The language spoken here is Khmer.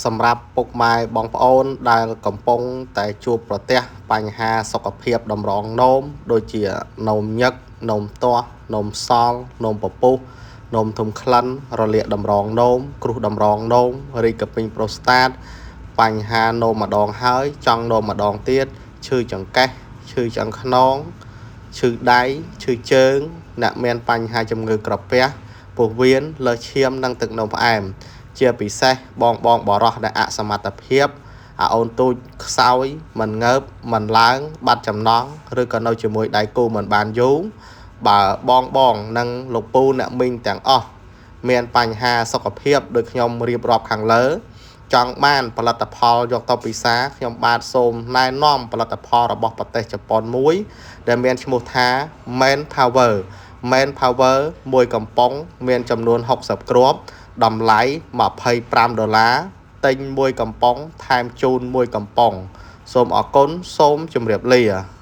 សម្រាប់ពុកម៉ែបងប្អូនដែលកំពុងតែជួបប្រទះបញ្ហាសុខភាពតម្រងនោម ដូចជានោមញឹក នោមទាស់ នោមសល់ នោមពពុះ នោមធំក្លិន រលាកតម្រងនោម គ្រោះតម្រងនោម រីកពេញប្រូស្តាត បញ្ហានោមម្ដងហើយចង់នោមម្ដងទៀត ឈឺចង្កេះ ឈឺឆ្អឹងខ្នង ឈឺដៃ ឈឺជើង អ្នកមានបញ្ហាជំងឺក្រពះ ពោះវៀន លើសឈាម និងទឹកនោមផ្អែម ជាពិសេសបងបងបរោះដែលអសមត្ថភាពអាអូនទូចខ្សោយ មិនងើប មិនឡើង បាត់ចំណង់ ឬក៏នៅជាមួយដៃគូមិនបានយូរ បើបងបងនិងលោកពូអ្នកមីងទាំងអស់មានបញ្ហាសុខភាពដូចខ្ញុំរៀបរាប់ខាងលើ ចង់បានផលិតផលយកទៅពិសា ខ្ញុំបាទសូមណែនាំផលិតផលរបស់ប្រទេសជប៉ុនមួយ ដែលមានឈ្មោះថា Man Power Man Power មួយកំប៉ុងមានចំនួន60គ្រាប់ តម្លៃ25ដុល្លារ ទិញមួយកំប៉ុងថែមជូនមួយកំប៉ុង។ សូមអរគុណ សូមជម្រាបលា។